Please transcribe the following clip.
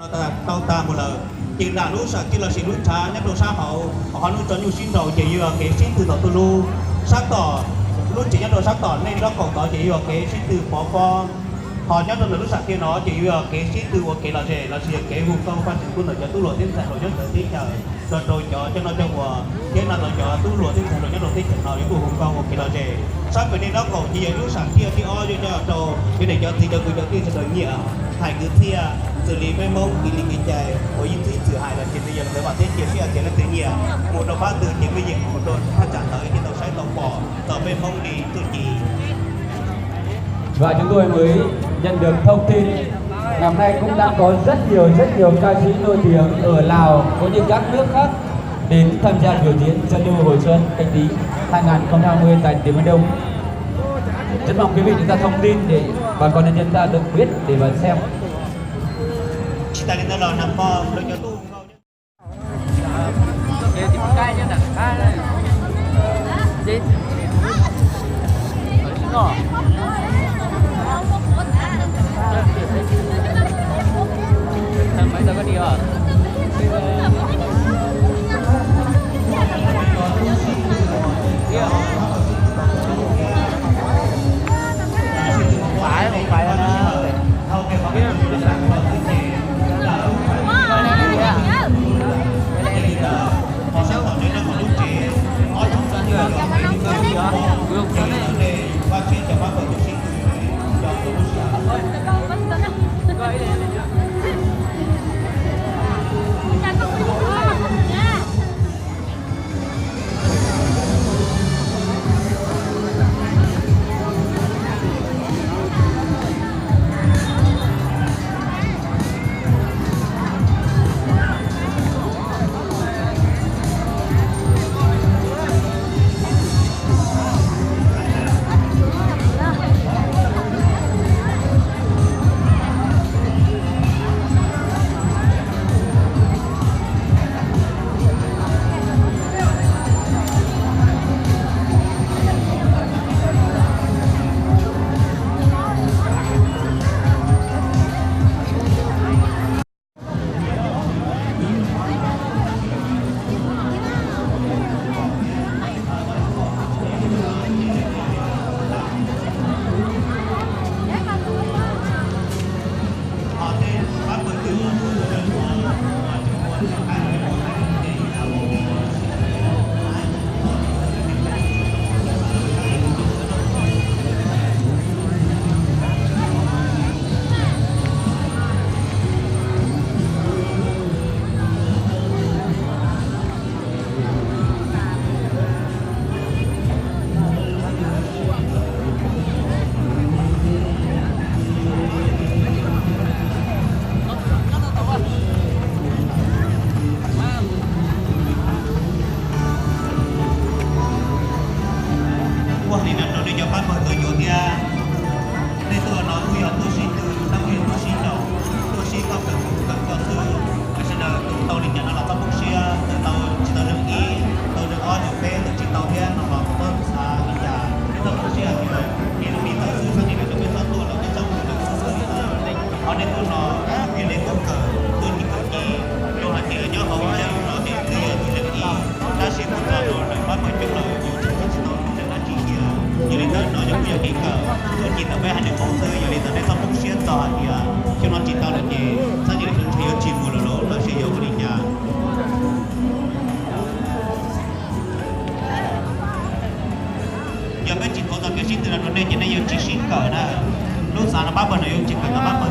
Tau tag mus lawm, ces nram lub sam kiag los sis lub tshav nyob rau sab hauv, ho lub tso nyuj sib nraus ces yuav yog kev sib tw tom tuj lub. Sab tom, lub tsev nyob rau sab tom nej lub kaum tod ces yuav yog kev sib tw pov pob. Ho nyob rau ntawm lub sam kiag no ces yuav yog kev sib tw ua kev lom zem los sis yog kev hu nkauj faj tseem kub ntawm cov tub hluas thiab ntxhais hluas nyob ntawm teb chaws, rau rau cov coj noj coj ua thiab no rau cov tub hluas thiab ntxhais hluas nyob rau teb chaws no yuav tuaj hu nkauj ua kev lom zem. Sab pem nej lub kaum ces yog lub sam kiag thib ob yuav coj rau yog nej cov txiv cov kwv cov tij sawv daws nyiam hais kwv txhiaj, xws li peb Hmoob kev li kev cai uas ib txwm ib txwm hais los ces twb yog lawv vam thiab cia siab hais tias leej twg nyiam mus rau phab twg ces peb yeej mus rau thaj tsam ntawd thiaj tau saib tau pom txog peb Hmoob li txuj ci. Và chúng tôi mới nhận được thông tin, năm nay cũng đã có rất nhiều, rất nhiều ca sĩ nổi tiếng ở Lào cũng như các nước khác đến tham gia biểu diễn giao lưu hồi xuân canh tí hai ngàn không trăm hai mươi tại tỉnh Miền Đông. Rất mong quý vị chúng ta thông tin để bà con nhân dân ta được biết để mà xem. Tsis tas li ntawd los nag hmo lawv cov tub Ua li no rau nej cov pab pawg tus yuav thiab. Nej tuaj no kuj yog tuaj sib tw, tab sis yog tuaj sib nraus, tuaj sib koj kawm kuv kawm koj xwb. Sawv daws tus tau li cas no los txhob poob siab, tus tau tsis tau leej ib, tau leej ob leej peb, tus tsis tau thiab no los txhob xav li cas, txhob poob siab tias ib leeg li ntawd xwb, txhob tias lawv peb txhob tuaj los peb txhob mus lawm xwb li ntawd. Ho nej tuaj no, yog nej tuaj kawm, tuaj ncig kawm ncig, zoo hais tias nyob hauv yaj lub no ces twb yog tus leej ib, tab sis mus txog rau lawm pab pawg coob lawm yus tseem tsis tau tus leej dab tsi kiag. Yog li ntawd no yog kuj yog kev kawm, tuaj ncig ntawm peb haiv neeg Hmoob xwb, yog li ntawd nej txhob poob siab txog hais tias xyoo no tsis tau lawm ces txhob ncig li xyoo tsheej yuav tsis mus lawm los lossis yog ua li cas. Yog peb tsis thov txog kev sib tw no rau nej ces nej yuav tsis sib kawm na. Lub xav no pab pawg no yuav tsis kawm tau pab pawg